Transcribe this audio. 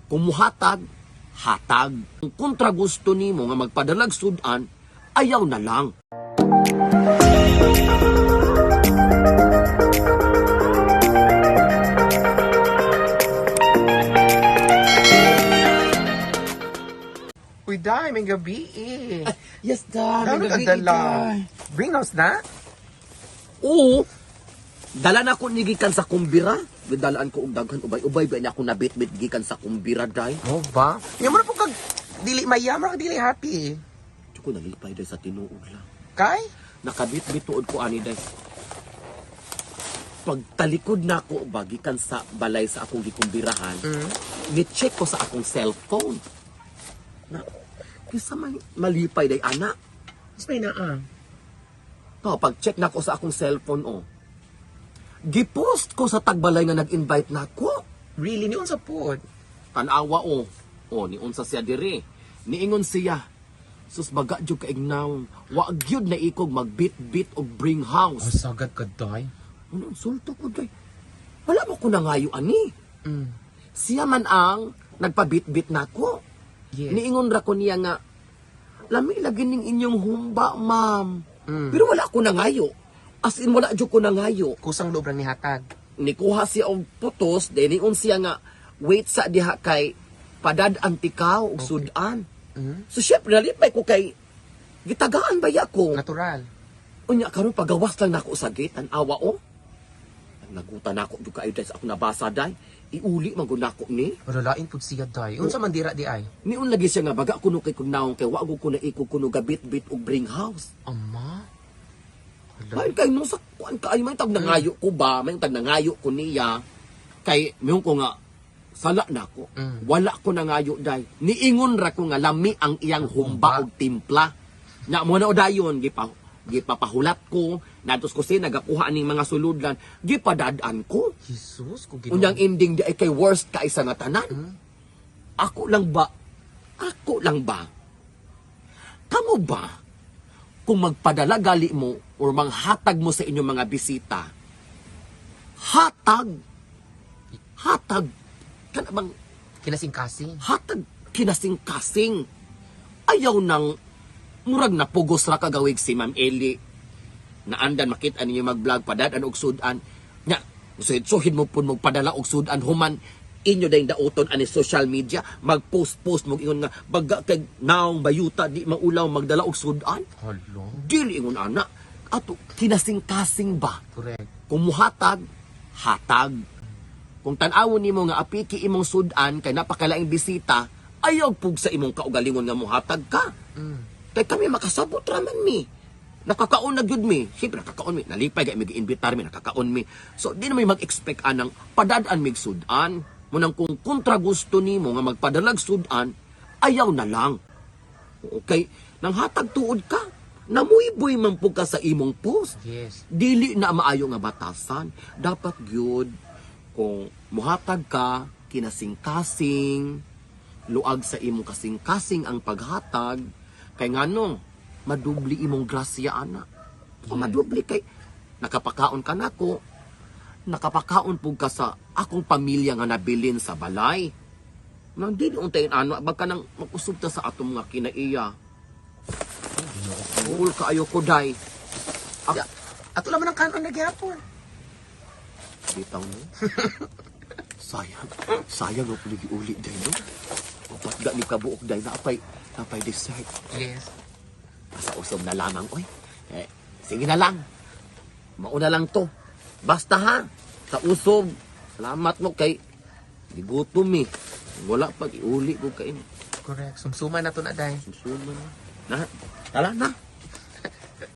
Kung muhatag, hatag. Kung kontra gusto nimo nga magpadalag sudan, ayaw na lang. Uy, day, may gabi eh. Yes, da. Gano'n ka dala? Bring house na? Oo. Dala na ko ni gikan sa kumbira. Gidalaan ko og daghan ubay-ubay ba niya ako nabitbit gikan sa kumbira day. Oh ba? Nga mo na po kag dili maya, mo na kag dili happy. Di ko nalipay day sa tinuod lang. Kay? Nakabitbit tuod ko ani day. Pagtalikod na ko ba gikan sa balay sa akong gikumbirahan, ni-check ko sa akong cellphone. Na, kisa may malipay day ana. Mas may naa. To, pag-check na ko sa akong cellphone oh. Gipost ko sa tagbalay nga nag-invite na ko. Really, ni unsa pod? Tanawa o. O, niunsa siya dire. Niingon siya. Sus baga jud kaignaw. Wa gyud na ikog magbit-bit og bring house. sagad ka, day. Ano insulto ko day? Wala mo ko nangayo ani. Siya man ang nagpabit-bit nako. Yes. Niingon ra ko niya nga lami lagi ning inyong humba, ma'am. Mm. Pero wala ko nangayo. As in wala jud ko nangayo. Kusang loob lang ni hatag. Nikuha siya og putos, then niingon siya nga wait sa diha kay padad antikaw og sudan. So syempre nalipay ko kay gitagaan ba ko? Natural. Unya karon pagawas lang nako sa gate an awa o. Ang naguta nako jud kaayo dahil sa akong nabasa day. Iuli man gud nako ni. Malalain pod siya, day. Unsa man dira di ay? Niun lagi siya nga baga kuno kay kunaong kay wa gud ko na ikog kuno gabit-bit og bring house. Ama? Hala. May kay no sa kuan kaayo may tag nangayo ko ba, may tag nangayo ko niya. Kay miyon ko nga sala nako. Wala ko nangayo day. Niingon ra ko nga lami ang iyang humba og timpla. Na mo na dayon gipa gipapahulat ko natos ko si nagakuha ning mga suludlan gipadad-an ko. Jesus, ko Ginoo. Unyang ending di ay kay worst kaysa nga tanan. Ako lang ba? Ako lang ba? Kamo ba? Kung magpadala gali mo or manghatag mo sa inyong mga bisita, hatag, hatag, kana bang Kinasing-kasing. hatag kinasing-kasing. Ayaw nang murag napugos ra kagawig si Ma'am Eli. Naandan makita ninyo mag-vlog padad-an og sudan. Nya, suhid mo pun magpadala og sudan human inyo dayong dauton ani social media mag-post-post mo ingon nga baga kay naong bayuta di maulaw magdala og sudan. Hala. Dili ingon ana. Ato kinasing-kasing ba? Correct. Kung muhatag, hatag. Kung tan-awon nimo nga apiki imong sudan kay napakalaing bisita, ayaw pug sa imong kaugalingon nga muhatag ka. Kay kami makasabot ra man mi. Nakakaon na gyud mi. Siyempre nakakaon mi. Nalipay kay mi giimbitar mi, nakakaon mi. So di na may mag-expect anang padad-an mig sudan. Munang kung kontra gusto nimo nga magpadalag sudan, ayaw na lang. Okay, nang hatag tuod ka, namuyboy man pug ka sa imong post. Yes. Dili na maayo nga batasan. Dapat gyud kung muhatag ka kinasing-kasing, luag sa imong kasing-kasing ang paghatag kay ngano madubli imong grasya ana. O madubli kay nakapakaon ka nako, nakapakaon pug ka sa akong pamilya nga nabilin sa balay. Nang dili untayin ano baka nang makusog ta sa atong mga kinaiya. Ul kaayo ko day. Ya, ato laman ang kanon na gyapon. Bitaw no. Sayang. Sayang ang uli day no. Upat ga ni kabuok day napay napay dessert. Yes. Sa usob na lamang oy. Eh, sige na lang. Mauna lang to. Basta ha. Sa usob. Salamat mo kay gigutom eh. Wala pag iuli ko kay Correct. Sumsuma na to na, day. Susuman na. Na, tala na.